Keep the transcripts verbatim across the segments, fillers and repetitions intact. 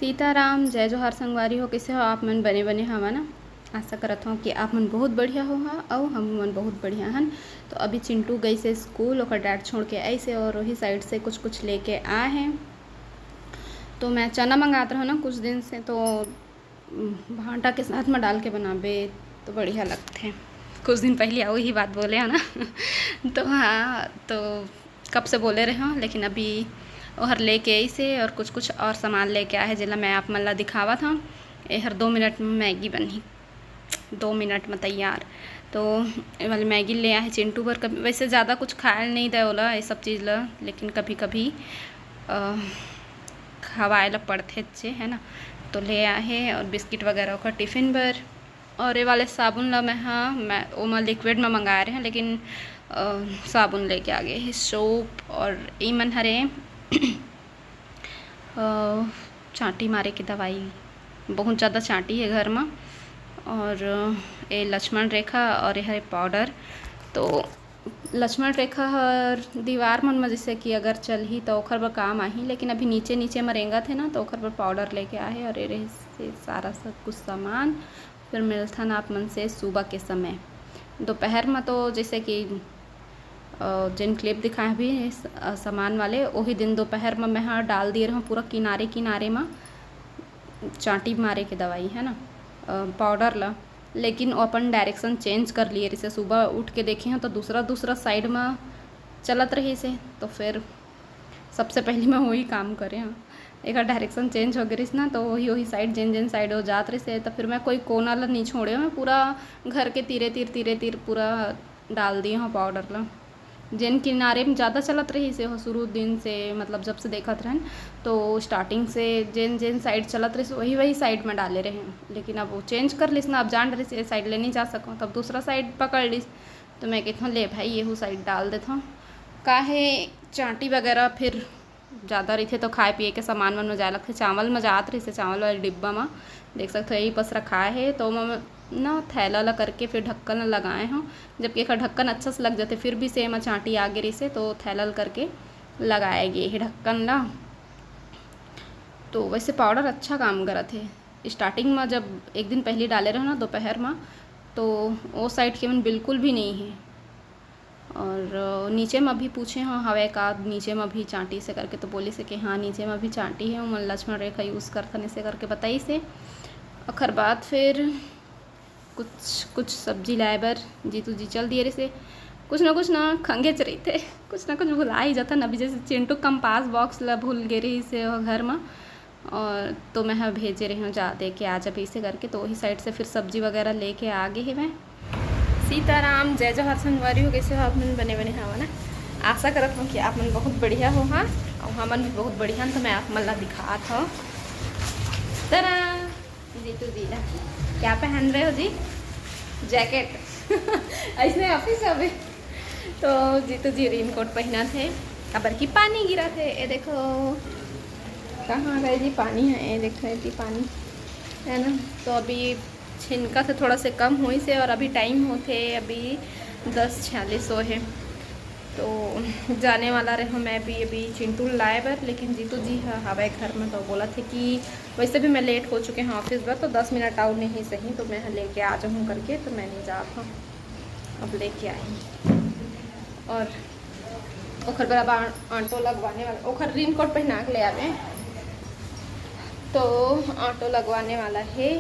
सीताराम, जय जोहार संगवारी हो, कइसे हो आप मन? बने बने हवा ना? आशा करत हव कि आप मन बहुत बढ़िया होहा अउ हम मन बहुत बढ़िया हन। तो अभी चिंटू गइसे स्कूल, ओकर डैड छोड़ के आइसे और वही साइड से कुछ कुछ लेके आए हैं। तो मैं चना मंगात रहूँ ना कुछ दिन से, तो उम, भांटा के साथ में डाल के बनाबे तो बढ़िया लगथे। कुछ दिन पहले वही बात बोले हो ना। तो हाँ, तो कब से बोले रहे हो, लेकिन अभी ओहर लेके आइसे और कुछ कुछ और सामान लेके आए हे, जेला मैं आप मन ला दिखावत हव। एहर दो मिनट में मैगी बनही, दो मिनट में तैयार। तो ये वाली मैगी ले आए हे चिंटू बर। कभी वैसे ज़्यादा कुछ खाए नहीं दे ओला ये सब चीज़ ला, लेकिन कभी कभी अ, खवाए ला पड़थे चे, है ना। तो ले आए हे और बिस्किट वगैरह ओकर टिफिन बर। और ये वाले साबुन ला मैं, हाँ, मैं ओमा लिक्विड में मंगाए रहे, लेकिन अ, साबुन लेके आ गए हे, सोप। और ई मन हरे अ, चांटी मारे के दवाई, बहुत ज़्यादा चांटी हे घर में। और ये लक्ष्मण रेखा और ये हरे पाउडर। तो लक्ष्मण रेखा हर दीवार मन म जैसे कि अगर चलही तो ओखर बर काम आही, लेकिन अभी नीचे नीचे म रेंगत हे ना, तो ओखर बर पाउडर लेके आए हे। और ये रहे से सारा सब कुछ सामान, फिर मिलथन आप मन से सुबह के समय। दोपहर म तो जैसे कि अ, जेन क्लिप दिखाए भी स-, अ, सामान वाले, वही दिन दोपहर म मैं ह डाल दिए रहूँ पूरा किनारे किनारे म चांटी मारे के दवाई, है ना, अ, पाउडर ला। लेकिन वो अपन डायरेक्शन चेंज कर लिए रहिसे। सुबह उठ के देखे हूँ तो दूसरा दूसरा साइड म चलत रहिसे, तो फिर सबसे पहले मैं वही काम करे हूँ। एकर डायरेक्शन चेंज हो गए रहिस ना, तो वही वही साइड, जेन जेन साइड वो जात रहिसे, तो फिर मैं कोई कोना ला नहीं छोड़े हूँ, मैं पूरा घर के तीरे तीर, तीरे तीर पूरा डाल दिए हूँ पाउडर ला। जेन किनारे में ज़्यादा चलत रहिसे हो शुरू दिन से, मतलब जब से देखत रहन, तो स्टार्टिंग से जेन जेन साइड चलत रहिसे वही वही साइड में डाले रहे, लेकिन अब वो चेंज कर लिस ना, अब जान रहिस ये साइड ले नहीं जा सकूँ, तब दूसरा साइड पकड़ लिस। तो मैं कहत हूँ, ले भाई, येहू साइड डाल देत हूँ। काहे, चांटी वगैरह फिर ज़्यादा रहिथे तो खाए पिए के सामान मन में जाए लगथे। चावल में जात रहिसे, चावल वाले डिब्बा में देख सकते हो, यही पस रखाए हे, तो ओमा ना थैला ला करके फिर ढक्कन ला लगाए हूँ, जबकि एकर ढक्कन अच्छा से लग जाथे, फिर भी से एमा चांटी आगे रहिसे तो थैला ला करके लगाए गे हे ढक्कन ला। तो वैसे पाउडर अच्छा काम करत हे। स्टार्टिंग में जब एक दिन पहले डाले रहो ना दोपहर में, तो वो साइड के मन बिल्कुल भी नहीं है। और अ, नीचे में भी पूछे हो हवे का, नीचे में भी चांटी से करके, तो बोलिसे कि हाँ, नीचे में भी चांटी है, ओमन लक्ष्मण रेखा यूज़ करथन, ऐसे करके बताइसे। ओखर बाद फिर कुछ कुछ सब्जी लाए बर जीतू जी चल दिए रहिसे। कुछ ना कुछ ना खंगेच रहिथे, कुछ ना कुछ भुला ही जाथन। अभी जैसे चिंटू कंपास बॉक्स ला भूल गे रहिसे वो घर में, और तो मैं ह भेजे रहे हूँ, जा दे के आ जाबे इसे करके। तो वही साइड से फिर सब्जी वगैरह लेके आ गे हे मैं। सीताराम, जय जोहार संगवारी हो, कइसे हो आप मन? बने बने हवा ना? आशा करत हूँ कि आप मन बहुत बढ़िया हो। हाँ, और हमन भी बहुत बढ़िया हन। तो मैं आप मन ला दिखात हूँ। तरा, जीतू जी ला क्या पहन रहे हो जी? जैकेट। ऐसने ऑफिस जाबे। तो जीतू जी रेनकोट पहनत हे, काबर कि पानी गिरत हे। ये देखो, कहाँ गए जी पानी है? ये देखो, ये जी पानी है ना। तो अभी छिनका से थोड़ा से कम होइसे, और अभी टाइम होथे अभी दस छियालीस हो हे। तो जाने वाला रहे मैं भी अभी चिंटू लाए बर, लेकिन जीतू जी ह हवय घर में, तो बोलत हे कि वैसे भी मैं लेट हो चुके हैं ऑफिस बर, तो दस मिनट और नहीं सही, तो मैं ह लेके आ जाऊँ करके, तो मैं नहीं जात हूँ। अब लेके आई। और ओखर बर अब आ-, ऑटो लगवाने वाला, ओखर रेनकोट पहना के ले आवे, तो ऑटो लगवाने वाला है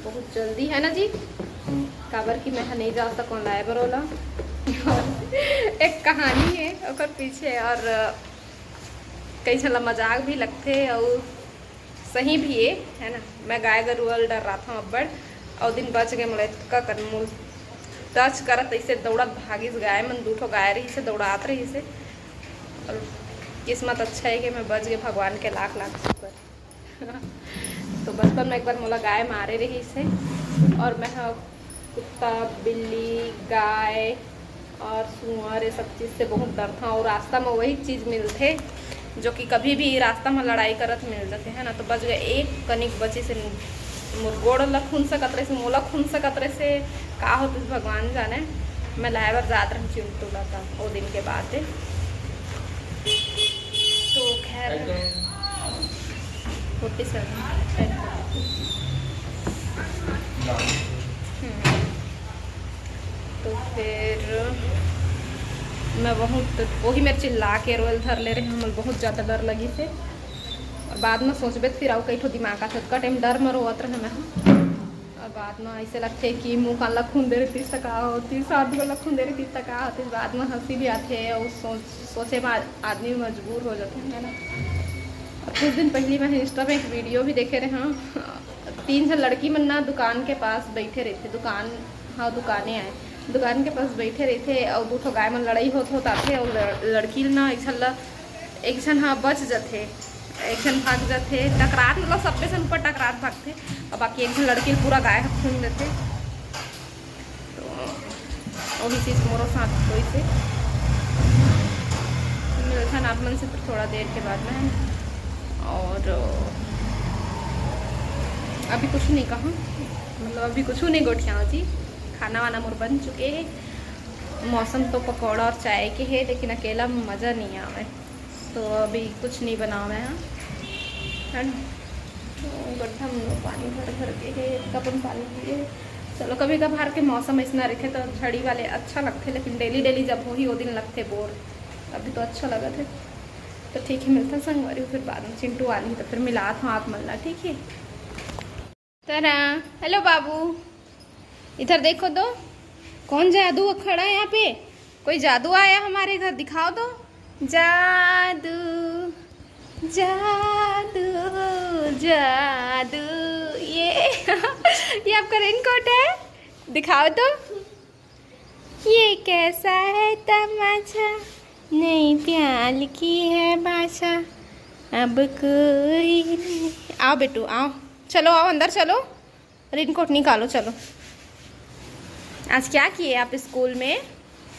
बहुत जल्दी, है ना जी? काबर कि मैं ह नहीं जा सकूँ लाए बर ओला। और एक कहानी है ओकर पीछे, और कई झन ला मजाक भी लगथे और सही भी है, है ना? मैं गाय गरु वाला डर्राथंव अब्बड़, अउ दिन बच गए मोला एतका कन मुल टच करत, तइसे दौड़त भागिस। गाय मन दू ठो गाय रहिसे, दौड़ात रहिसे, और किस्मत अच्छा है कि मैं बच गए, भगवान के लाख लाख शुक्र। तो बचपन में एक बार मोला गाय मारे रहिसे, और मैं ह कुत्ता, बिल्ली, गाय और सुअर, ये सब चीज़ से बहुत डरथंव। और रास्ता में वही चीज़ मिलथे जो कि कभी भी रास्ता में लड़ाई करत मिल जाथे, है ना। तो बच गए, एक कनिक बचिसे, मोर गोड़ ला खुन सकत रहिसे, मोला खुन सकत रहिसे, का होतिस भगवान जाने। मैं लाए बर जात रहिस चिंटू ला, त ओ दिन के बात है। तो खैर, फोर्टी सेवन। हम्म। तो फिर मैं बहुत, वही मेर चिल्ला के रोएल धर ले रहे हैं, हमन बहुत ज़्यादा डर लगिस हे। और बाद में सोचबे तो फिर अउ कई ठो दिमाग आथे, ओतका टाइम डर में रोवत रहे मैं। और बाद में ऐसे लगथे कि मुँह कान ला खूंदे रहितिस त का होतिस, हाथ गोड़ ला खूंदे रहितिस त का होतिस। बाद में हंसी भी आथे और सोच, सोचे में आ-, आदमी मजबूर हो जाथे, है ना। और कुछ दिन पहले मैं Insta में एक वीडियो भी देखे रहे हूँ। तीन झन लड़की मन ना दुकान के पास बैठे रहिथे, दुकान, हाँ, दुकाने आए, दुकान के पास बैठे रहिथे और दू ठो गाय मन लड़ाई होत होत आथे और लड़-, लड़की ना एक झन ला, एक झन हा बच जथे, एक झन भाग जथे, टकरात, मतलब सब्बे झन ऊपर टकरात भागथे और बाकी एक झन लड़की ल पूरा गाय ह खूंद देथे। तो वही चीज़ मोरो साथ होइस हे। मिलथन आप मन से फिर थोड़ा देर के बाद में, है ना। और अभी कुछ नहीं कहूँ, मतलब अभी कुछ नहीं गोठियाऊँ जी, खाना वाना मोर बन चुके हे। मौसम तो पकौड़ा और चाय के हे, लेकिन अकेला में मज़ा नहीं आवे, तो अभी कुछ नहीं बनावे हैं, है ना। तो गड्ढा में पानी भर भर के हे, एक कप में पानी पिए। चलो, कभी कभार के मौसम ऐसना रहिथे तो झड़ी वाले अच्छा लगथे, लेकिन डेली डेली जब होही, वो दिन लगथे बोर। अभी तो अच्छा लगत हे। तो ठीक है, मिलथन संगवारी, फिर बाद में चिंटू आही तो फिर मिलात हूँ आप मन ला, ठीक है। तरा, हेलो बाबू, इधर देखो तो, कौन जादू खड़ा है यहाँ पे? कोई जादू आया हमारे घर, दिखाओ तो। जादू, जादू, जादू। ये ये आपका रेनकोट है, दिखाओ तो। ये कैसा है तमाचा, नई प्याल की है भाषा, अब कोई नहीं। आओ बेटू, आओ, चलो, आओ, अंदर चलो, रेनकोट निकालो, चलो। आज क्या किए आप स्कूल में?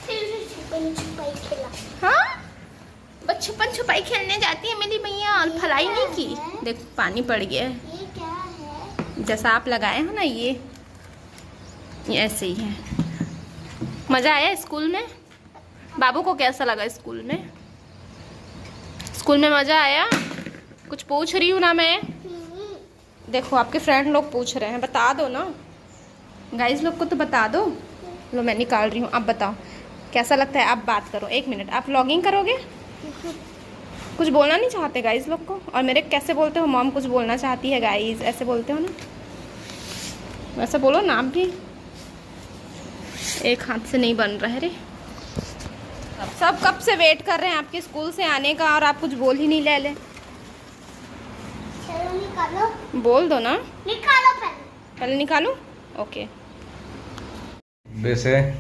फिर से छुपन छुपाई खेला। हाँ, बस छुपन छुपाई खेलने जाती है मेरी मैया, और ये फलाई क्या नहीं की। है? देख, पानी पड़ गया है। ये क्या है? जैसा आप लगाए हो ना, ये, ये ऐसे ही है। मज़ा आया स्कूल में? बाबू को कैसा लगा स्कूल में? स्कूल में मज़ा आया? कुछ पूछ रही हूँ ना मैं। हम्म। देखो, आपके फ्रेंड लोग पूछ रहे हैं, बता दो ना। गाइस लोग को तो बता दो। लो, मैं निकाल रही हूँ, आप बताओ कैसा लगता है। आप बात करो, एक मिनट, आप व्लॉगिंग करोगे? कुछ बोलना नहीं चाहते गाइस लोग को? और मेरे कैसे बोलते हो, मॉम कुछ बोलना चाहती है गाइस, ऐसे बोलते हो ना, वैसे बोलो ना आप भी। एक हाथ से नहीं बन रहा है रे। सब कब से वेट कर रहे हैं आपके स्कूल से आने का और आप कुछ बोल ही नहीं ले ले। चलो निकालो। बोल दो ना। निकालो पहले। पहले निकालो। ओके। वैसे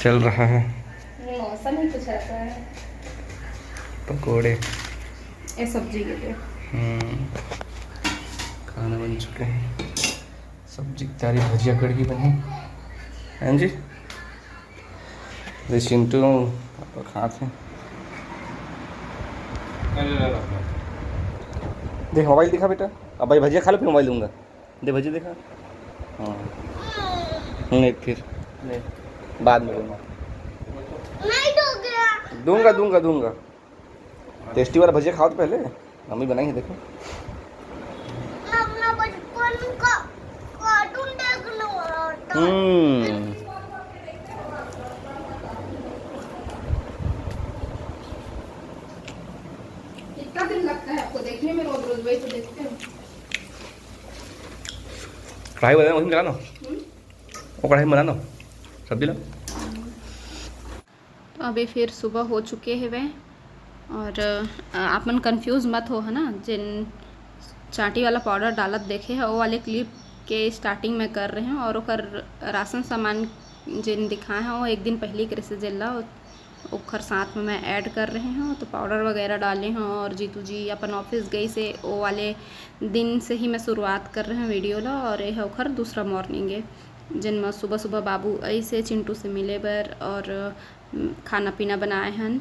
चल रहा है। मौसम ही कुछ ऐसा है। पकोड़े। ये सब्जी के लिए। हम्म, खाना बन चुका है। सब्जी की तैयारी, भजिया कड़की बनी। हैं जी? ये चिंटू खाते हैं। देख, मोबाइल दिखा बेटा। अब भाई भजिया खा लो, फिर मोबाइल दूंगा। दे भजिया दिखा। हाँ। नहीं, फिर नहीं, बाद में दूंगा। नहीं, हो गया। दूंगा, दूंगा, दूंगा। टेस्टी वाला भजिया खाओ तो पहले, मम्मी बनाई है, देखो। मैं अपना बचपन का कार्टून देखने वाला था। हम्म। कितना दिन लगता है आपको देखने में? रोज रोज वही तो देखते हो। कढ़ाई वाला वहीं में चला दो। हम्म? वो कढ़ाई में बना दो, सब्जी ला। तो अभी फिर सुबह हो चुके हवे और, अ, आप मन कंफ्यूज मत हो, है ना। जिन चाटी वाला पाउडर डालत देखे है, वो वाले क्लिप के स्टार्टिंग में कर रहे हैं और ओकर राशन सामान जिन दिखाए हैं, वो एक दिन पहले करे से जेला ओखर साथ में मैं ऐड कर रहे हूँ। तो पाउडर वगैरह डाले हूँ और जीतू जी अपन ऑफिस गई से, वो वाले दिन से ही मैं शुरुआत कर रहे हूँ वीडियो ला। और ये है ओखर दूसरा मॉर्निंग है, जिन में सुबह सुबह बाबू ऐसे चिंटू से मिले बर और, उम, खाना पीना बनाए हन।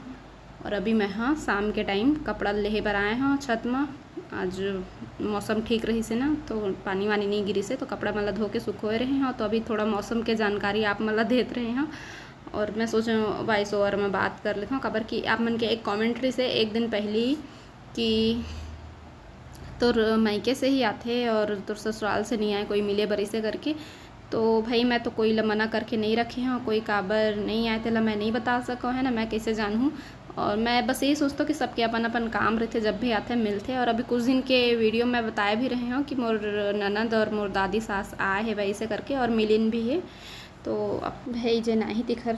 और अभी मैं, हाँ, शाम के टाइम कपड़ा लेहे बर आए हूँ छत में। आज मौसम ठीक रहिस हे ना, तो पानी वानी नहीं गिरिस हे, तो कपड़ा मन ला धो के सुखोए रहे हूँ। तो अभी थोड़ा मौसम के जानकारी आप मन ला देत रहे हूँ। और मैं सोचे वॉइस ओवर में बात कर लेता हूँ, काबर कि आप मन के एक कमेंट रहिस हे एक दिन पहली कि तोर मायके से ही आथे और तोर ससुराल से नहीं आए कोई मिले बर, ऐसे करके। तो भाई, मैं तो कोई ला मना करके नहीं रखे हूँ, कोई काबर नहीं आए तेला मैं नहीं बता सकूँ, है ना, मैं कैसे जानूँ। और मैं बस यही सोचता हूँ कि सबके अपन अपन काम रहते, जब भी आते मिलते। और अभी कुछ दिन के वीडियो में बताए भी रहे हूँ कि मोर ननद और मोर दादी सास आए हैं वैसे करके, और मिलिन भी है। तो अब भाई जे नाही तिखर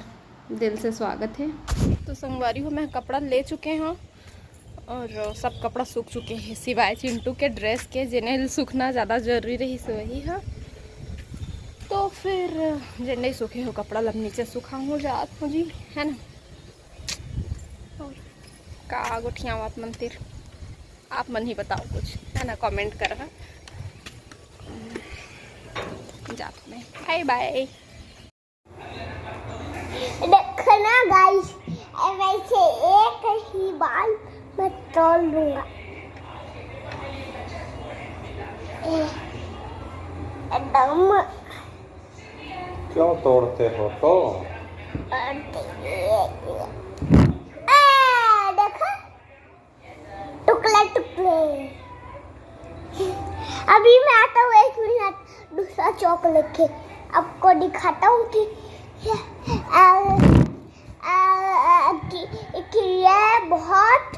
दिल से स्वागत है। तो संगवारी हो, मैं कपड़ा ले चुके हूँ और सब कपड़ा सूख चुके हैं, सिवाय चिंटू के ड्रेस के, जेने सूखना ज़्यादा जरूरी रही से वही है। तो फिर जे नहीं सूखे हो कपड़ा, लब नीचे सुखाऊँ जात हूँ जी, है ना। और का गोठियावत मन तिर, आप मन ही बताओ कुछ, है ना, कमेंट कर। जात में बाय बाय। देखना गाइस, वैसे एक ही बाल मैं तोड़ लूंगा। ए, एकदम। क्यों तोड़ते हो तो? ए, देखो, टुकड़े टुकड़े। अभी मैं आता हूँ, एक मिनट, दूसरा चॉकलेट के आपको दिखाता हूँ कि, आ, आ, कि, कि ये बहुत,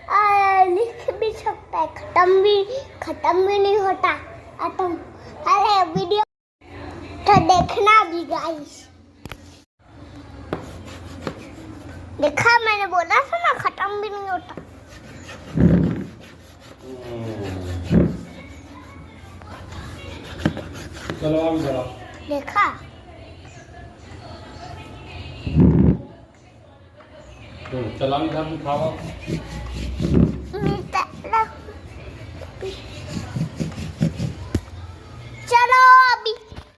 आ, लिख भी सकता है, खत्म भी, खत्म भी नहीं होता। खत्म। अरे वीडियो तो देखना भी गाइस। देखा, मैंने बोला था ना, खत्म भी नहीं होता। चलो, अभी चलो। देखा। हम्म, चला भी घर दिखावा।